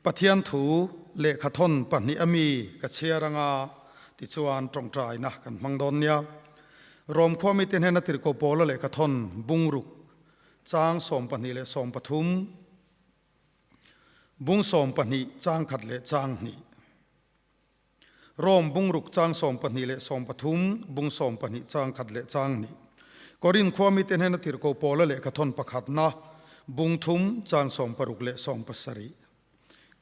Pathian thu lehkhathawn pahnih ami ka chhiar anga tichuan tawngtaina kan hmang dawn nia. Rom khua mite hnena tirhkoh Paula lehkhathawn bungruk chang 12 leh 13, bung 12 chang khat leh chang hnih. Rom bungruk chang 12 leh 13, bung 12 chang khat leh chang hnih. Korin khua mite hnena tirhkoh Paula lehkhathawn pakhatna bung thum chang 60 leh 70.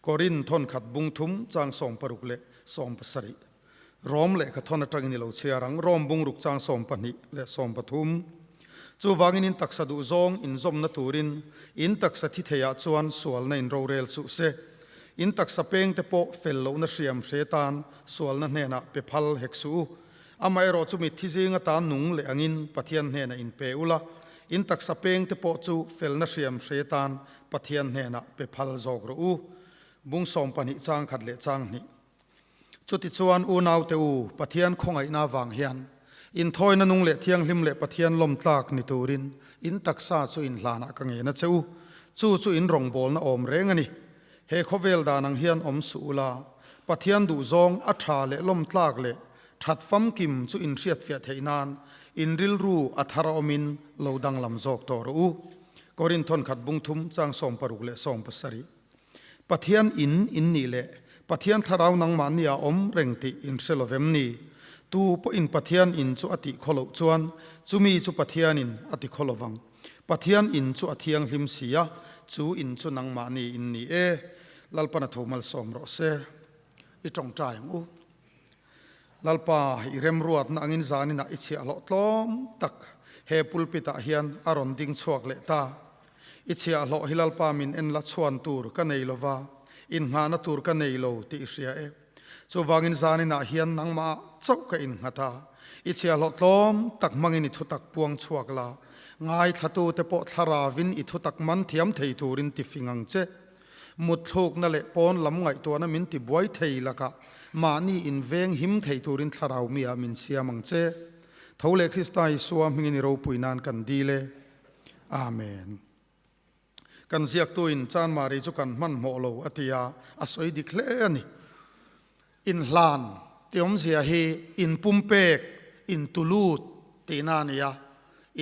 Korin thawn khat bung thum chang 60 leh 70. Rom lehkhathawn atangin i lo chhiar ang. Rom bungruk chang 12 leh 13. Chuvangin in taksa duh zawng inzawmna turin in taksa thi theiah chuan sualna in rorel suh se. In taksa peng te pawh fel lohna hriam hre tan sualna hnenah pe phal hek suh u. Amaherawh chu mitthi zing atan nung leh angin Pathian hnenah in pe ula, in taksa peng te pawh chu felna hriam hre tan Pathian hnenah pe phal zawk rawh u. Bung 12 chang khat leh chang hnih. Chutichuan unaute u, Pathian khawngaihna avang hian inthawina nung leh thianghlim leh Pathian lawmtlak ni turin in taksa chu inhlanah ka ngen a che u. Chu chu in rawngbawlna awm reng a ni. He khawvel dan ang hian awm suh ula, Pathian duhzawng a tha leh lawmtlak leh that famkim chu in hriatfiah theih nan in rilru a thar a awmin lo danglam zawk tawh rawh u. Korinthon khat bung thum chang 60 leh 70. Pathian in in nih leh Pathian thlarau nangmahni a awm reng tih in hre lo vem ni? Tu pawhin Pathian in chu a tih khaw loh chuan chumi chu Pathianin a ti khaw lovang. Pathian in chu a thianghlim si a, chu in chu nangmahni in ni e. Lalpan a thu malsawm rawh se. I tawngtai ang u. Lalpa, i remruatna angin zaninah i chhiahhlawh tlawm tak he pulpit ah hian a rawn ding chhuak leh ta. I chhiahhlawh hi Lalpa min en la chhuan tur ka nei lova, innghahna tur ka nei lo tih i hria e. Chuvangin zaninah hian nangmah ah chauh ka innghat a, i chhiahhlawh tlawm tak hmangin i thutak puang chhuak la, ngaithlatute pawh thlaravin i thutak man thiam thei turin ti fing ang che. Mutthlukna leh pawn lam ngaihtuahna min ti buai thei lakah mahni inveng him thei turin thlarau mi ah min siam ang che. Tho leh Krista Isua hmingin i ropui nan kan dil e. Amen. Kan ziaktuin Chanmari chu kan hmanhmawh lo a ti a, a sawi dik hle a ni. Inhlan tih awmzia hi inpumpek, intulut tihna a ni a,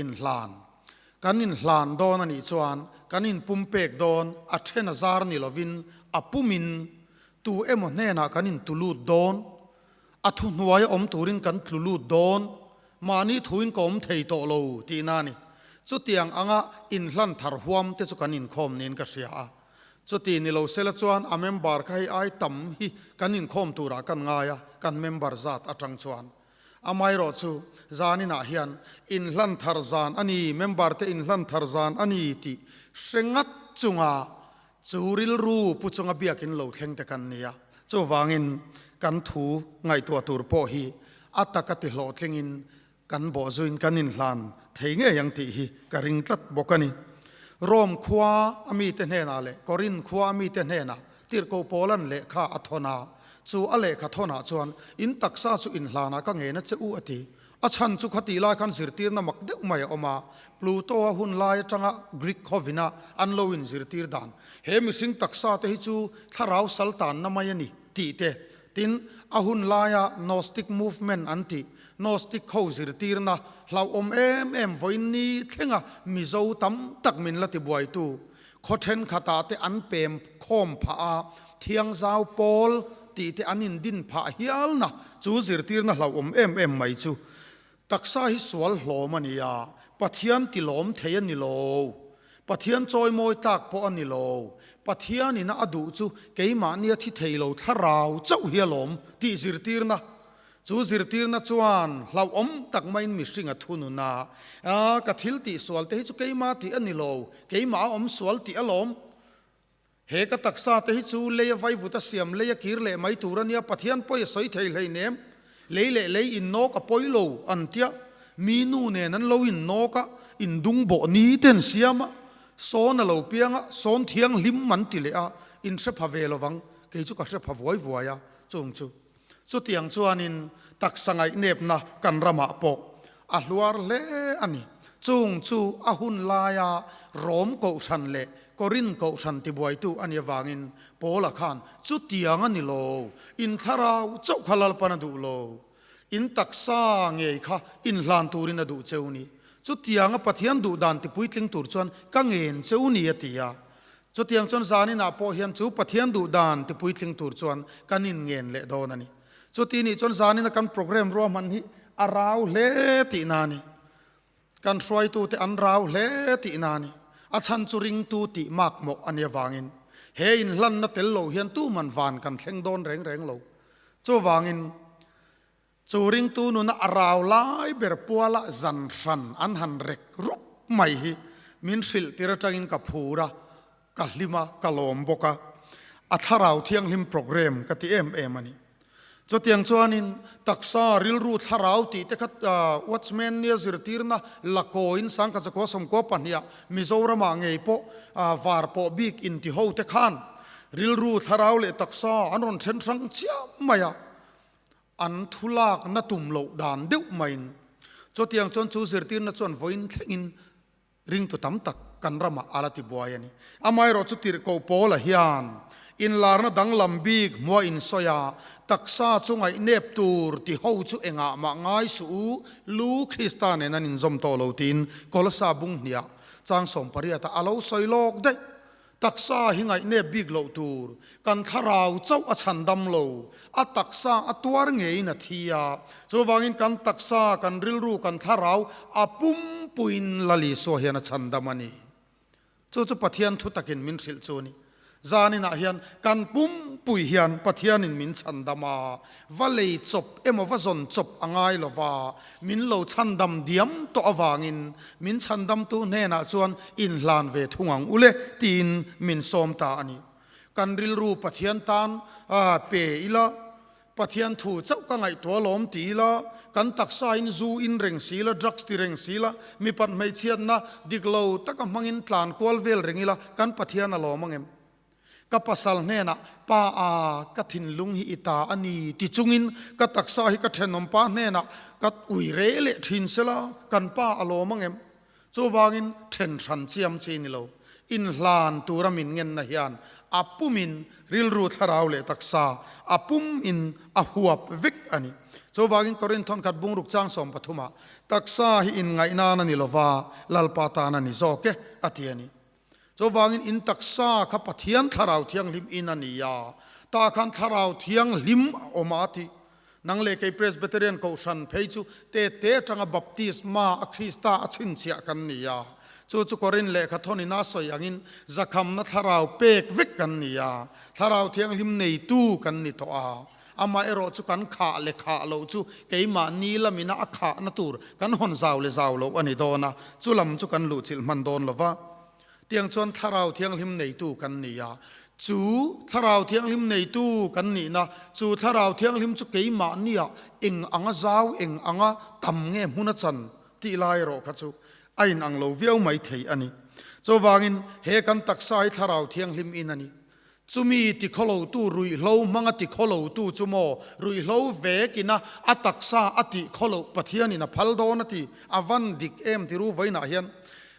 inhlan. Kan inhlan dawn a nih chuan kan inpumpek dawn, a then a zar ni lovin a pumin tu emaw hnenah kan intulut dawn, a thuhnuaia awm turin kan tlu lut dawn, mahni thuin ka awm thei tawh lo tihna a ni. Chutiang anga inhlan thar huam te chu kan inkhawm niin ka hria a. Chuti ni lo sela chuan a member kha hei ai tam hi kan inkhawm turah kan ngai a, kan member zat atang chuan. Amaherawh chu zaninah hian inhlan thar zan a ni, member te inhlan thar zan a ni tih hre ngat chunga chu rilru pu chunga biakin lo thleng te kan ni a. Chuvangin kan thu ngaihtuah tur pawh hi a taka ti hlawhtlingin Kan bawhzuiin kan inhlan thei ngei ang tih hi ka ring tlat bawk a ni. Rome khua a mite hnenah leh Korinth khua a mite hnenah Tirhkoh Paula'n lehkha a thawn a, chu a lehkha thawnah chuan, In taksa chu inhlanah ka ngen a che u a ti. A chhan chu khatih lai khan zirtirna mak deuh mai a awm a, Pluto-a hun lai atanga Greek khawvina an lo inzirtir dan, he mihring taksa te hi chu thlarau sal tanna mai a ni tih te, Tin, a hun laia Gnostic movement an tih, Gnostic ho zirtirna hlauhawm em em vawiin ni thlenga Mizo tam tak min la tibuaitu, khaw thenkhatah te an pem khawm phah a, thiangzau pawl tih te an indin phah hialna chu zirtirna hlauhawm em em mai chu Taksa hi sual hlawm a ni a, Pathian tilawm thei a ni lo. Pathian chawimawi tlak pawh a ni lo. Pathianina a duh chu keimahnia thi thei lo thlarau chauh hi a lawm tih zirtirna. Chu zirtirna chuan hlauhawm tak maiin mihring a thunun a, A, ka thil tih sual te hi chu keimah tih a ni lo, keimah a awm sual tih a lawm. He ka taksa te hi chu lei a vaivut a siam lei a kir leh mai tur a nia, Pathian pawi a sawi thei hleinem, lei leh lei innawk a pawi lo an tia, mi nu nen an lo innawk a, indung bawh ni te an siam a, sawn a lo piang a, sawn thianghlim an ti leh a, in hre pha ve lovang, kei chu ka hre pha vuai vuai a, chung chu. Chutiang chuanin taksa ngaihnepna kan ramah pawh a hluar hle a ni. Chung chu a hun laia Rom kohhran leh Korinth kohhran tibuaitu a nih avangin Paula khan chutiang a ni lo, in thlarau chauh kha Lalpan a duh lo, in taksa ngei kha inhlan turin a duh cheu ni. Chutianga Pathian duh dan tipuitling tur chuan ka ngen cheu ni a ti a. Chutiang chuan zaninah pawh hian chu Pathian duh dan tipuitling tur chuan kan inngen leh dawn a ni. Chuti nih chuan zanina kan programme ruahman hi a rau hle tihna a ni. Kan hruaitute an rau hle tihna a ni. A chhan chu ringtu tih makmawh a nih avangin he inhlanna tel lo hian tuman van kan thleng dawn reng reng lo. Chuvangin chu ringtu nuna a rau lai ber puala zan hran an han rek rup mai hi min hrilh tir atangin ka phur a, ka hlim a, ka lawm bawk a. A thlarau thianghlim programme ka ti em em a ni. Chutiang chuanin taksa rilru thlarau tih te kha Watchman nia zirtirna lakawiin sangkhat zakua sawmkua pahniha Mizoramah ngei pawh var pawh bik intiho te khan rilru thlarau leh taksa an rawn then hrang chiam mai a, an thulakna tum loh dan deuh maiin chutiang chuan chu zirtirna chuan vawiin thlengin Ringtu tam tak kan ramah a la ti buai a ni. Amaherawh chu tirhkoh Paula hian inlarna danglam bik hmuah insawi a, taksa chu ngaihnep tur ti ho chu engah mah ngai suh u, lu Krista nen an inzawm tawh lo tiin Kolosa bung hniah chang sawmpariatah a lo sawi lawk daih. Taksa hi ngaihnep bik loh tur, kan thlarau chauh a chhan dam lo, a taksa a tuar ngeiin a thi a, chuvangin kan taksa, kan rilru, kan thlarau a pumpuiin Lal Isua hian a chhan dam a ni. Chu chu Pathian thu takin min hrilh chu a ni. Zaninah hian kan pumpui hian Pathianin min chhan dam a, va lei chawp emaw va zawn chawp a ngai lo va, min lo chhandam diam tawh avangin min chhandamtu hnenah chuan inhlan ve thung ang ule tiin min sawm ta a ni. Kan rilru Pathian tan pe ila, Pathian thu chauh ka ngaihtuah alawm ti ila, kan taksain zu in reng si ila, drugs ti reng si ila, mipat hmeichhiatna dik lo taka hmangin tlan kual vel reng ila, kan Pathian alawm ang em? Ka pasal hnenah, Pa a, ka thinlung hi i ta a ni, ti chungin ka taksa hi ka thenawmpa hnenah ka ui reh leh thin sela, kan pa a lawm ang em? Chuvangin then hran chiam chi ni lo, inhlan tura min ngenna hian a pumin rilru thlarau leh taksa a pumin a huap vek a ni. Chuvangin Korinthon khat bungruk chang 13ah, Taksa hi inngaihnan a ni lova, Lalpa tan a ni zawk e, a ti a ni. Chuvangin in taksa kha Pathian Thlarau Thianghlim in a ni a, tah khan Thlarau Thianghlim a awm a ti. Nang leh kei Presbyterian Kohhran phei chu te te atanga baptisma a Krista a chhinchhiah kan ni a. Chu chu Korin lehkha thawnin a sawi angin zakhamna Thlarau pek vek kan ni a, Thlarau Thianghlim neitu kan ni tawh a. Amah erawh chu kan khah leh khah loh chu keimahni lamina a khahna tur kan hawn zau leh zau loh a ni dawn a, chu lam chu kan luhchilh hman dawn lo va. Tiang chuan Thlarau Thianghlim neitu kan ni a, chu Thlarau Thianghlim neitu kan nihna, chu Thlarau Thianghlim chu keimahniah eng anga zau, eng anga tam nge hmun a chan tih lai erawh kha chu a inang lo viau mai thei a ni. Chuvangin he kan taksa hi Thlarau Thianghlim in a ni. Chumi tikhawlotu ruihhlo hmanga tikhawlotu chu maw ruihhlo vekina a taksa a tihkhawloh Pathianin a phal dawn a ti. A van dik em ti ru vawiinah hian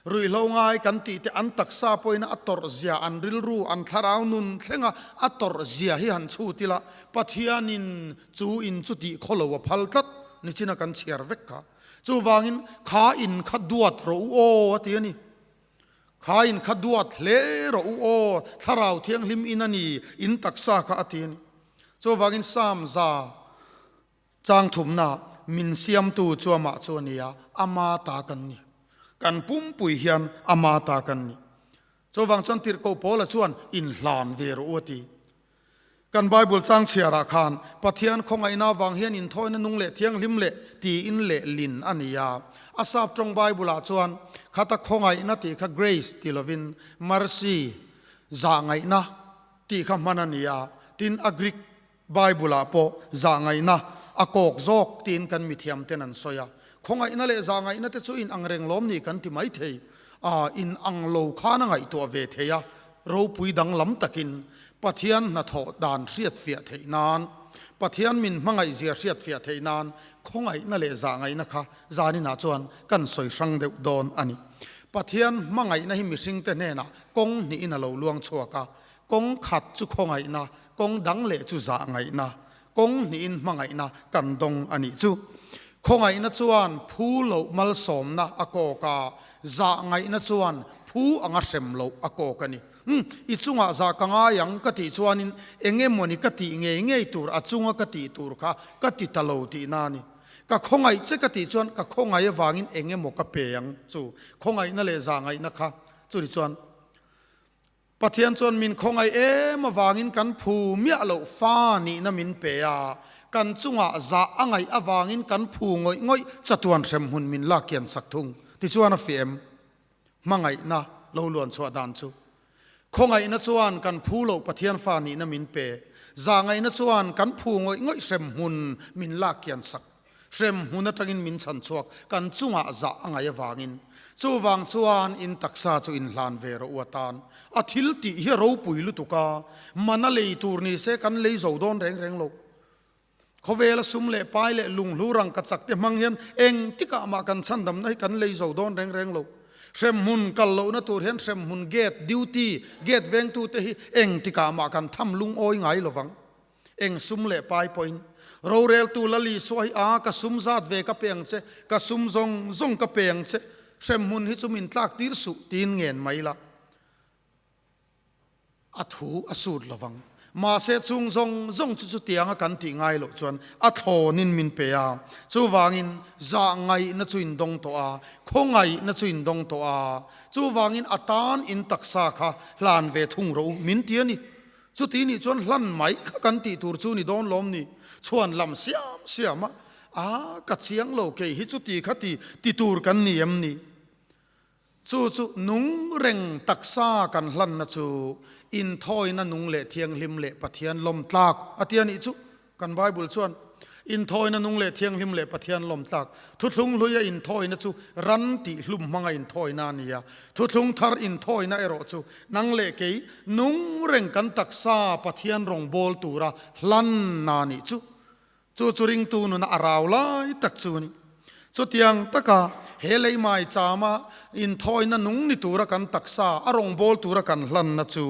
ruihhlo ngai kan tih te an taksa pawhin a tawrh zia, an rilru, an thlarau nun thlenga a tawrh zia hi han chhut ila Pathianin chu in chu tihkhawlo a phal tlat nichina kan chhiar vek kha. Chuvangin kha in kha duat rawh u aw a ti a ni. Kha in kha duat hle rawh u aw, Thlarau Thianghlim in a ni, in taksa kha a ti a ni. Chuvangin Psalm za chang thumna min siamtu chu amah chu a ni a, ama ta kan ni. Kan pumpui hian ama ta kan ni. Chuvang chuan Tirhkoh Paula chuan inhlan ve rawh u a ti. Kan Bible chang chhiarah khan Pathian khawngaihna avang hian inthawina nung leh thianghlim leh tiin leh lin a ni a. A sap tawng Bible-ah chuan khata khawngaihna tih kha grace ti lovin mercy, zahngaihna, tih kha hman a ni a. Tin, a Greek Bible-ah pawh zahngaihna a kawk zawk tiin kan mithiamten an sawi a. Khawngaihna leh zahngaihna te chu inang reng lawm ni kan ti maithei a, inang lo khan a ngaihtuah ve thei a. Ropui danglam takin Pathian hnathawh dan hriatfiah theih nan, Pathian min hmangaihzia hriatfiah theih nan khawngaihna leh zahngaihna kha zaninah chuan kan sawi hrang deuh dawn a ni. Pathian hmangaihna hi mihringte hnenah kawng hnihin a lo luang chhuak a, kawng khat chu khawngaihna, kawng dang leh chu zahngaihna. Kawng hnihin hmangaihna kan dawng a nih chu. Khawngaihna chuan phu loh malsawmna a kawk a, zahngaihna chuan phu anga hrem loh a kawk a ni. Umm, i chungah zah ka ngai ang ka tih chuanin eng emawni ka tih ngei ngei tur a chunga ka tih tur kha ka ti ta lo tihna a ni. Ka khawngaih che ka tih chuan ka khawngaih avangin eng emaw ka pe ang chu khawngaihna leh zahngaihna kha chuni chuan Pathian chuan min khawngaih em avangin kan phu miah loh fa nihna min pe a, kan chungah zah a ngaih avangin kan phu ngawih ngawih chatuan hremhmun min lak kian sak thung. Tichuan a fih em? Hmangaihna lo luan chhuah dan chu. Khawngaihna chuan kan phu loh Pathian fa nihna min pe. Zahngaihna chuan kan phu ngawih ngawih hremhmun min lak kian sak. Hremhmun atangin min chhan chhuak, kan chungah zah a ngaih avangin. Chuvang chuan in taksa chu in hlan ve rawh u atan. A thil tih hi a ropui lutuk a, man a lei tur ni se kan lei zo dawn reng reng lo. Khawvela sum leh pai leh lunghlu rangkachak te hmang hian eng tikah mah kan chhandamna hi kan lei zo dawn reng reng lo. Hremhmun kal lohna tur hian hremhmun gate duty, gate vengtute hi eng tikah mah kan tham lungawi ngai lovang. Eng sum leh pai pawhin roreltu la Lisua hi a ka sum zat ve ka pe ang che, ka sum zawng zawng ka pe ang che, hremhmun hi chu min tlak tir suh tiin ngen mai la. A thu a sut lovang. Mahse chung zawng zawng chu chutianga kan tih ngai loh chuan a thlawnin min pe a. Chuvangin zah ngaihna chu in dawng tawh a, khawngaihna chu in dawng tawh a. Chuvangin a tan in taksa kha hlan ve thung rawh u min ti a ni. Chuti nih chuan hlan mai kha kan tih tur chu ni dawn lawm ni? Chhuan lam siam siam a, A, ka chiang lo kei hi chuti kha ti ti tur kan ni em ni? Chu chu nung reng taksa kan hlanna chu inthawina nung leh thianghlim leh Pathian lawm tlak a ti a nih chu. Kan Bible chuan inthawina nung leh thianghlim leh Pathian lawm tlak thuthlung hluia inthawina chu ran tih hlum hmanga inthawina a ni a. Thuthlung thar inthawina erawh chu nang leh kei nung reng kan taksa Pathian rawngbâwl tura hlanna a nih chu. Chu chu ringtu nuna a rau lai tak chu a ni. Chutiang taka he lei mai chama inthawina nung ni tura kan taksa a rawngbâwl tura kan hlanna chu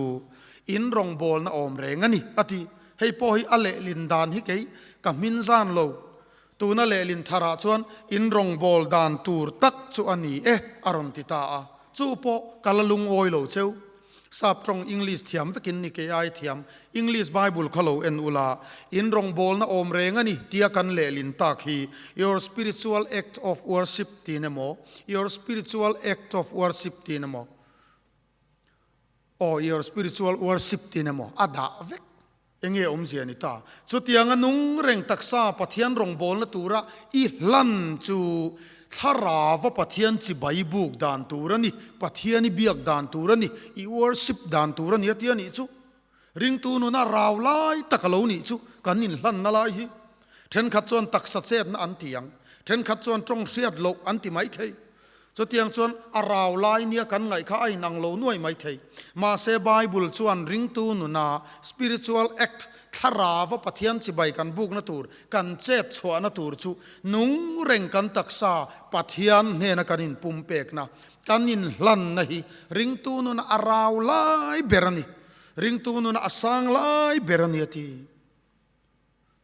in rawngbâwlna awm reng a ni, a ti. Hei pawh hi a lehlin dan hi kei ka hmin zan lo. Tuna lehlin tharah chuan in rawngbâwl dan tur tak chu a ni e, a rawn ti ta a. Chu pawh ka la lungawi lo cheu. Sap tawng English thiam vekin ni kei ai thiam English Bible kha lo en ula, in rawngbâwlna awm reng a ni tia kan lehlin tak hi Your spiritual act of worship tiin emaw, Your spiritual act of worship tiin emaw, aw Your spiritual worship tiin emaw a dah vek. Enge awmzia ni ta? Chutianga nung reng taksa Pathian rawngbawlna tura i hlan chu Thlarauva Pathian chibai buk dan tur a ni, Pathian i biak dan tur a ni, i worship dan tur a ni a ti a nih chu. Ringtu nuna rau lai tak a lo nih chu kan inhlanna lai hi. Thenkhat chuan taksa chetna an ti ang, thenkhat chuan tawng hriat loh an ti maithei. Chutiang chuan a rau lai nia kan ngaih kha a inang lo nuai mai thei. Mahse Bible chuan ringtu nuna spiritual act, thlarava Pathian chibai kan bukna tur, kan chet chhuahna tur chu nung reng kan taksa Pathian hnena kan inpumpekna, kan inhlanna hi ringtu nuna a rau lai ber a ni. Ringtu nuna a sang lai ber a ni a ti.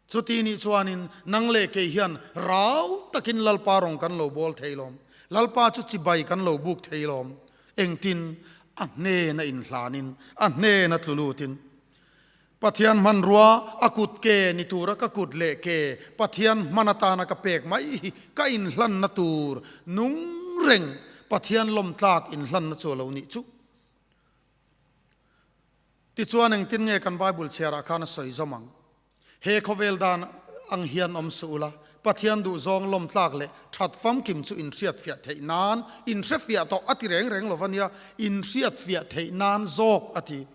Chuti nih chuanin nang leh kei hian rau takin Lalpa rawng kan lo bawl thei lawm. Lalpa chu chibai kan lo buk thei lawm. Engtin? A hnena inhlanin, a hnena tlu lutin. Pathian hmanrua a kut ke ni tura ka kut leh ke Pathian hman atana ka pek mai hi ka inhlanna tur nung reng Pathian lawmtlak inhlanna chu a lo nih chu. Tichuan engtin nge kan Bible chhiarah khan a sawi zawm ang? He khawvel dan ang hian awm suh ula, Pathian duhzawng lawmtlak leh that famkim chu inhriatfiah theih nan, inhrefiah tawh a ti reng reng lo va nia, inhriatfiah theih nan zawk a ti.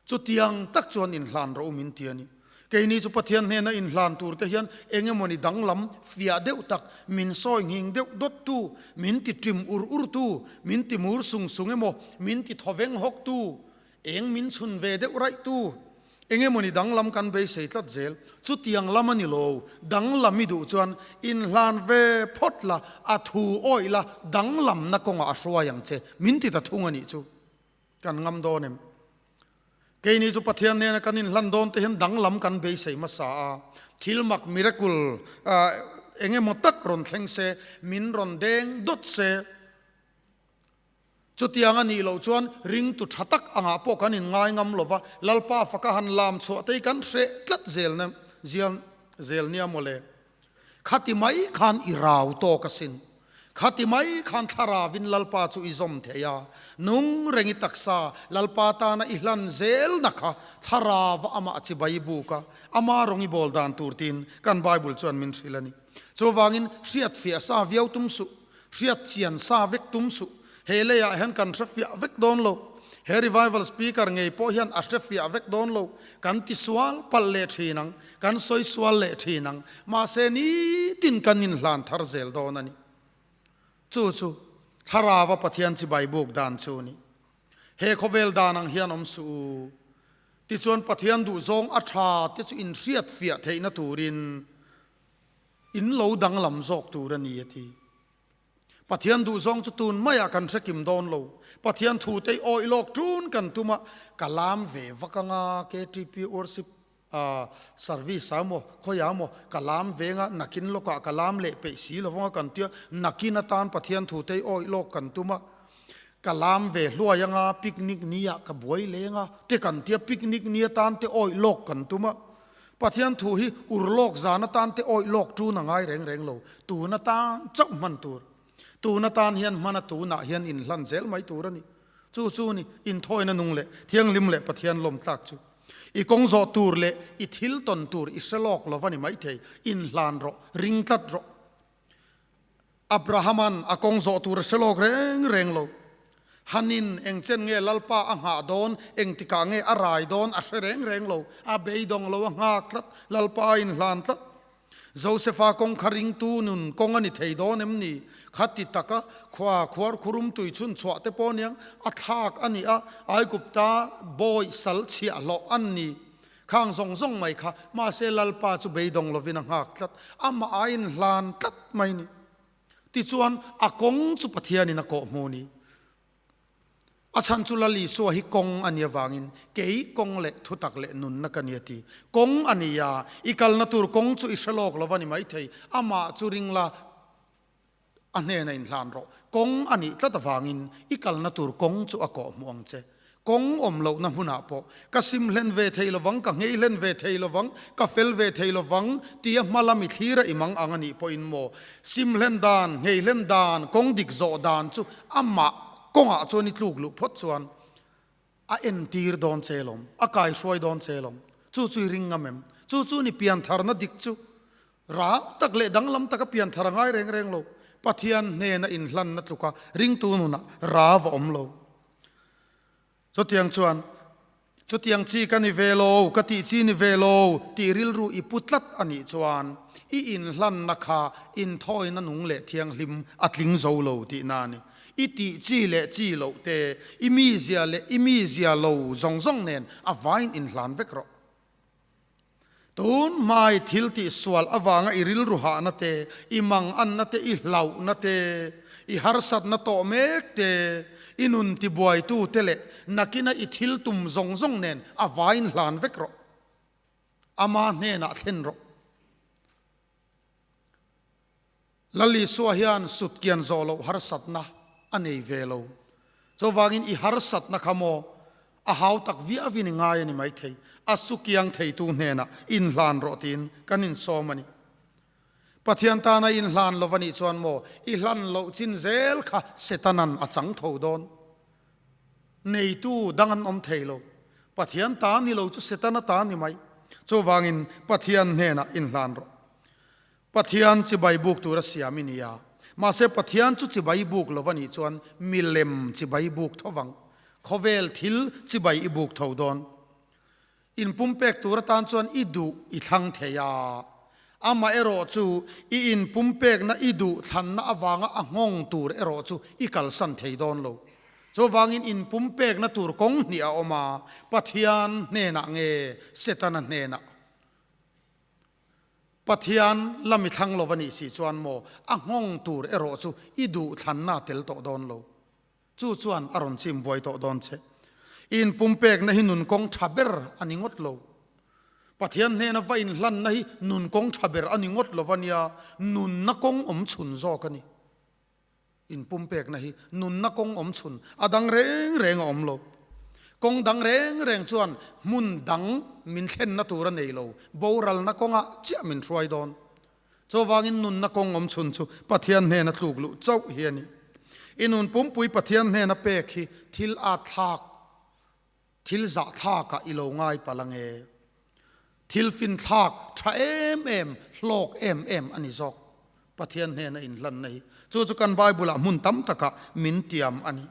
Chutiang tak chuan inhlan rawh u min ti a ni. Keini chu Pathian hnena inhlan tur te hian eng emawni danglam fiah deuh tak, min sawi nghing deuh dawttu, min ti ṭim ur urtu, min ti mur sung sung emaw, min ti thawveng hawktu, Eng min chhun ve deuh raih tu? Engemawni danglam kan beisei tlat zel. Chutiang lam a ni lo, danglam i duh chuan inhlan ve phawt la, a thu awih la, danglamna kawngah a hruai ang che, min ti ta thung a nih chu. Kan ngam dawn em? Keini chu Pathian nena kan inhlan dawn te hian danglam kan beisei hmasa a, thil mak, miracle, engemaw tak rawn thleng se, min rawn deng dawt se, Chutiang a nih loh chuan ringtu tha tak angah pawh kan inngai ngam lo va, Lalpa faka han lam chhuah te hi kan hreh tlat zel na zial zel nia maw le. Khati mai khan i rau tawk asin. Khati mai khan thlaravin Lalpa chu i zawm thei a, nung reng i taksa Lalpa tana i hlan zel na kha thlarava amah chibai buk a, ama rawng i bawl dan tur tiin kan Bible chuan min hrilh a ni. Chuvangin hriatfiah sa viau tum suh. Hriat chian sa vek tum suh. He leiah hian kan hre fiah vek dawn lo. He revival speaker ngei pawh hian a hre fiah vek dawn lo. Kan ti sual palh leh thin ang, kan sawi sual leh thin ang. Mahse nitin kan inhlan thar zel dawn a ni. Chu chu Thlarava Pathian chibai buk dan chu a ni. He khawvel dan ang hian awm suh u. Tichuan Pathian duhzawng a tha te chu inhriat fiah theihna turin In lo danglam zawk tur a ni, a ti. Pathian duhzawng chu tun maiah kan hre kim dawn lo. Pathian thu te awih lawk tun kan tum a, ka lam ve vak anga KTP worship service ah maw, khawiah maw ka lam ve anga nakin lawkah ka lam leh peih si lo vanga kan tia, nakin atan Pathian thu te awih lawk kan tum a, ka lam ve hluai anga picnic ni ah ka buai leng a, te kan tia picnic ni atan te awih lawk kan tum a. Pathian thu hi urlawk zan atan te awih lawk tun a ngai reng reng lo. Tun atan chauh hman tur. Tun atan hian hman a tunah hian inhlan zel mai tur a ni. Chu chu ni inthawina nung leh thianghlim leh Pathian lawm tlak chu. I kawng zawh tur leh i thil tawn tur i hre lawk lo va ni maithei. Inhlan rawh, ring tlat rawh. Abrahama'n a kawng zawh tur a hre lawk reng reng lo. Hanin eng chen nge Lalpa a nghah dawn, engtikah nge a rai dawn a hre reng reng lo. A beidawng lo, a nghak tlat, Lalpa a inhlan tlat. Josefa kawng kha ringtu nun kawng a ni thei dawn em ni? Khati taka khua khuar khurum tui chhun chhuah te pawh aniang a thlak a ni a, Aigupta bawi sal chhiahhlawh an ni. Khang zawng zawng mai kha, mahse Lalpa chu beidawng lovin a nghak tlat, amah a inhlan tlat mai ni. Tichuan, a kawng chu Pathianin a kawh hmu ni. A chhan chu Lal Isua hi kawng a nih avangin, kei kawng leh thutak leh nunna ka ni a ti. Kawng a ni a, i kalna tur kawng chu i hre lawk lo va ni maithei, amah chu ring la, A hnena inhlan rawh. Kawng a nih tlat avangin i kalna tur kawng chu a kawh hmuh ang che. Kawng awm lohna hmunah pawh ka sim hlen ve thei lovang, ka nghei hlen ve thei lovang, ka fel ve thei lovang tia hma lam i thlir a i mang ang a nih pawhin maw sim hlen dan, nghei hlen dan, kawng dik zawh dan chu amah kawngah chuan i tluk luh phawt chuan a entir dawn che lawm, a kaihruai dawn che lawm. Chu chu i ring ngam em? Chu chu ni piantharna dik chu Rang tak leh danglam taka pianthar a ngai reng reng lo. Pathian hnena inhlanna tluka ringtu nunah rav a awm lo. Chutiang chuan, Chutiang chi ka ni ve lo, ka tih chi ni ve lo tih rilru i pu tlat a nih chuan i inhlanna kha inthawina nung leh thianghlim a tling zo lo tihna a ni. I tih chi leh chi loh te, i mizia leh i mizia lo zawng zawng nen a vain inhlan vek rawh. Tun hmai thil tih sual avanga i rilru hahna te, i manganna te, i hlauhna te, i harsatna tawh mek te, i nun tibuaitu te leh nakina i thil tum zawng zawng nen a vain hlan vek rawh. Ama hnenah thlen rawh. Lal Isua hian sutkian zawh loh harsatna a nei ve lo. Chuvangin i harsatna kha maw a hau tak viauin i ngai a ni maithei. A sukiang theitu hnenah inhlan rawh tiin kan insawm a ni. Pathian tana inhlan lo va nih chuan maw i hlan loh chin zel kha Setanan a chang tho dawn. Neitu dang an awm thei lo. Pathian ta ni lo chu Setana ta ni mai. Chuvangin Pathian hnenah inhlan rawh. Pathian chibai buk tur a siam i nia. Mahse Pathian chu chibai buk lo va nih chuan milem chibai buk tho vang. Khawvel thil chibai i buk tho dawn. In pumpek tur atan chuan i duh i thlang thei a. Amaherawh chu i inpumpekna i duh thlanna avanga a nghawng tur erawh chu i kalsan thei dawn lo. Chuvangin inpumpekna tur kawng hnih a awm a, Pathian hnenah nge Setana hnenah? Pathian la mi thlang lo va nih si chuan maw a nghawng tur erawh chu i duh thlanna tel tawh dawn lo. Chu chuan a rawn chim buai tawh dawn che. I inpumpekna hi nun kawng tha ber a ni ngawt lo. Pathian hnena va inhlanna hi nun kawng tha ber a ni ngawt lo va nia, nunna kawng awm chhun zawk a ni. Inpumpekna hi nunna kawng awm chhun a dang reng reng a awm lo. Kawng dang reng reng chuan hmun dang min thlenna tur a nei lo, boralna kawngah chiah min hruai dawn. Chuvangin nunna kawng awm chhun chu Pathian hnena tluk luh chauh hi a ni. I nun pumpui Pathian hnena pek hi thil at thlak, thil zah thlakah i lo ngai palh ange. Thil fin thlak tha em em, hlawk em em a ni zawk. Pathian hnena inhlanna hi chu chu kan Bible-ah hmun tam takah min tiam a ni.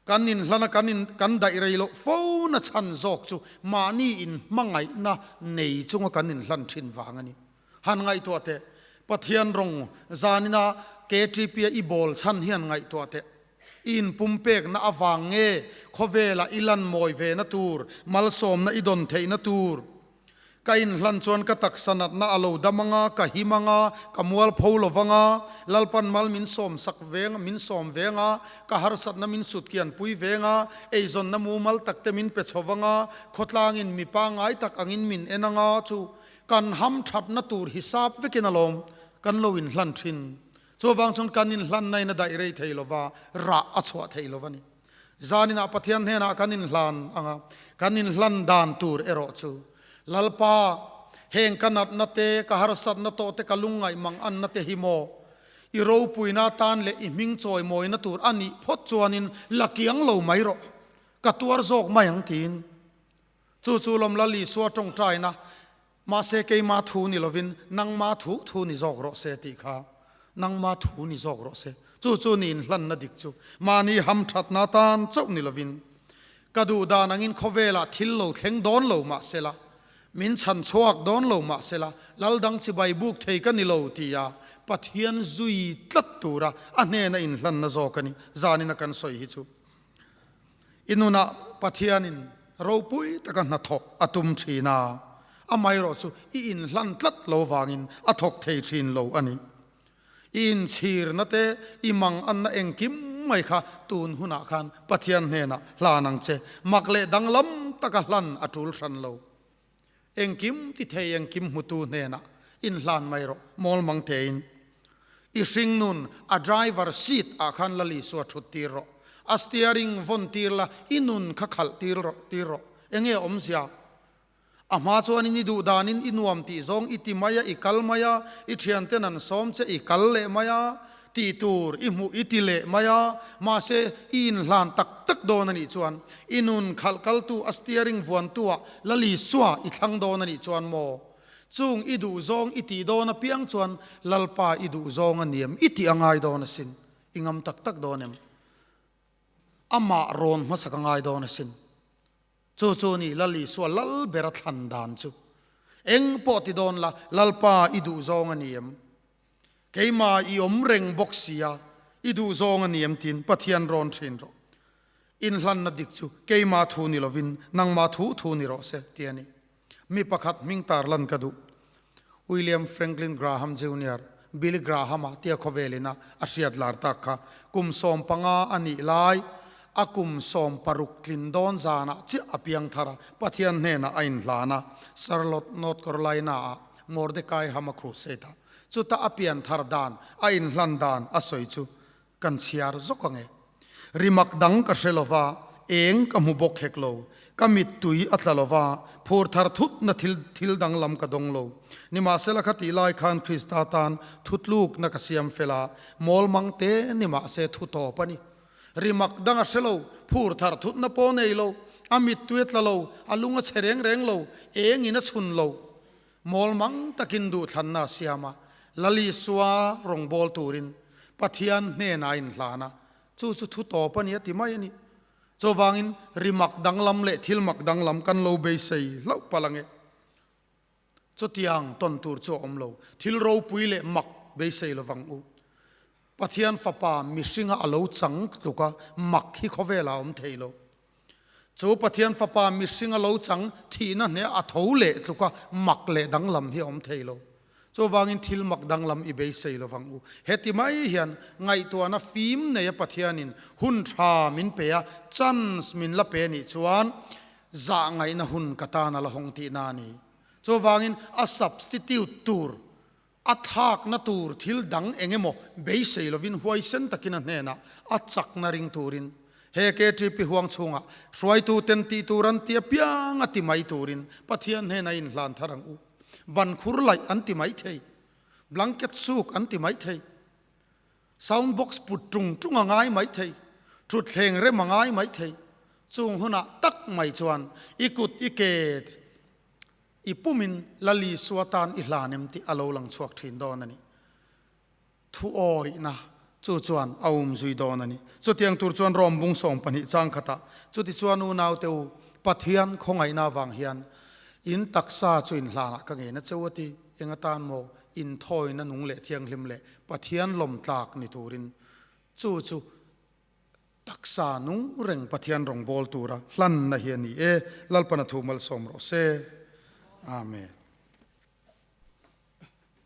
Kan inhlana kan in kan daih rei loh fo na chhan zawk chu mahni inhmangaihna nei chunga kan inhlan thin vang a ni. Han ngaihtuah teh, Pathian rawng zanina KTP-a i bawl chhan hian ngaihtuah teh. I inpumpekna avang nge khawvela i lan mawi ve na tur, malsawmna i dawn theihna tur? Ka inhlan chuan ka taksa natna a lo dam anga, ka him anga, ka mualpho lo vanga, Lalpan mal min sawm sak veng, min sawm veng a, ka harsatna min sutkian pui veng a, eizawnna mumal takte min pe chho vanga, khawtlangin mi pangngai tak angin min en anga chu kan ham thatna tur hisap vekin alawm kan lo inhlan thin. Chuvang chuan kan inhlanna in a daih rei thei lova, rah a chhuah thei lo a ni. Zaninah Pathian hnenah kan inhlan ang a, kan inhlan dan tur erawh chu, Lalpa, heng ka natna te, ka harsatna tawh te, ka lungngaih mang anna te hi maw i ropuina atan leh i hming chawimawina tur a nih phawt chuanin la kiang lo mai rawh, ka tuar zawk mai ang tiin. Chu chu lawm Lal Isua tawngtaina, Mahse keima thu ni lovin nangma thu thu ni zawk rawh se tih kha nangma thu ni zawk rawh se. Chu chu ni inhlanna dik chu mahni hamthatna atan chauh ni lovin ka duh dan angin khawvelah thil lo thleng dawn lo mahsela, min chhan chhuak dawn lo mahsela, lal dang chibai buk thei ka ni lo tia Pathian zui tlat tura a hnena inhlanna zawk a ni zanina kan sawi hi chu. I nunah Pathianin ropui taka hnathawk a tum thin a, amaherawh chu i inhlan tlat lo vangin a thawk thei thin lo a ni. I inchhirna te, i manganna engkim mai kha tun hunah khan Pathian hnenah hlan ang che. Mak leh danglam taka hlan a tul hran lo. Engkim ti thei engkim hmutu hnenah inhlan mai rawh, mawl mang tein. I hringnun a driver seat ah khan Lal Isua thut tir rawh. A steering vawn tir la, i nun kha khalh tir rawh tir rawh. Enge awmzia? A hma chuanin i duh danin i nuam tih zawng i ti mai a, i kal mai a, i thianten an sawm che i kal leh mai a, Tih tur i hmuh i ti leh mai a, mahse i inhlan tak tak dawn a nih chuan i nun khalh kaltu a steering vuantu ah Lal Isua i thlang dawn a nih chuan maw? Chung i duh zawng i tih dawn apiang chuan Lalpa i duh zawng a niam i tih a ngai dawn asin, i ngam tak tak dawn em? Amah rawn hmasak a ngai dawn asin. Chu chu ni Lal Isua lal bera thlan dan chu. Eng pawh ti dawn la, Lalpa i duh zawng a ni em? Keimah i awm reng bawk sia, i duh zawng a ni em tiin Pathian rawn thin rawh. Inhlanna dik chu keimah thu ni lovin nangmah thu thu ni rawh se ti a ni. Mi pakhat hming tarlan ka duh. William Franklin Graham Junior, Billy Graham-a tia khawvelin a a hriat lar tak kha kum 15 a nih lai, a kum 60 tlin dawn zanah chiah a piang thar a, Pathian hnenah a inhlan a, Charlotte, North Carolina-ah Mordecai Hama Crusade-ah. Chuta a pian thar dan, a inhlan dan a sawi chu kan chhiar zawk ang e. Rimak dang ka hre lova, eng ka hmu bawk hek lo. Ka mittui a tla lova, phur thar thutna thil thil danglam ka dawng lo. Nimahsela kha tih lai khan Krista tan thutlukna ka siam fel a, mawl mang te nimahse thu tawp a ni. Rimak dang a hre lo, phur thar thutna pawh nei lo, a mittui a tla lo, a lung a chhe reng reng lo, engin a chhun lo. Mawl mang takin duhthlanna a siam a, Lal Isua rawngbâwl turin Pathian hnênah a inhlân a, chu chu thu tâwp a ni a ti mai a ni. Chuvangin ri mak danglam leh thil mak danglam kan lo beisei hlauh palh ang e. Chutiang tawn tur chu a awm lo, thil ropui leh mak beisei lovang u. Pathian Fapa mihringa a lo chang tluka mak hi khawvelah a awm thei lo. Chu Pathian Fapa mihringa lo chang thihna hneh a tho leh tluka mak leh danglam hi a awm thei lo. Chuvangin thil mak danglam i beisei lo vang u. Heti mai hian ngaihtuahna fim neia Pathianin hun tha min pe a, chance min la pe nih chuan zah ngaihna hun ka tan a la hawng tihna a ni. Chuvangin a substitute tur, a thlakna tur thil dang eng emaw beisei lovin huaisen takin a hnenah a chakna ring turin he KTP huang chhungah hruaituten tih tur an ti apiang a ti mai turin Pathian hnenah inhlan thar ang u. Ban khur laih an ti mai thei, blanket suk an ti mai thei, sound box put tung tung a ngai mai thei, thutthleng rem a ngai mai thei. Chung hunah tak mai chuan i kut i ke i pumin Lali Sua tan i hlan em tih a lo lang chhuak thin dawn a ni. Thu awihna chu chuan a um zui dawn a ni. Chutiang tur chuan Rom bung 12 chang khatah, Chutichuan unaute u, Pathian khawngaihna avang hian in taksa chu in hlanah ka ngen a cheu a ti. Eng atan maw inthawina nung leh thianghlim leh Pathian lawmtlak ni turin chu chu taksa nung reng Pathian rawngbâwl tura hlanna hi a ni e. Lalpana thu malsawm rawh se. Amen.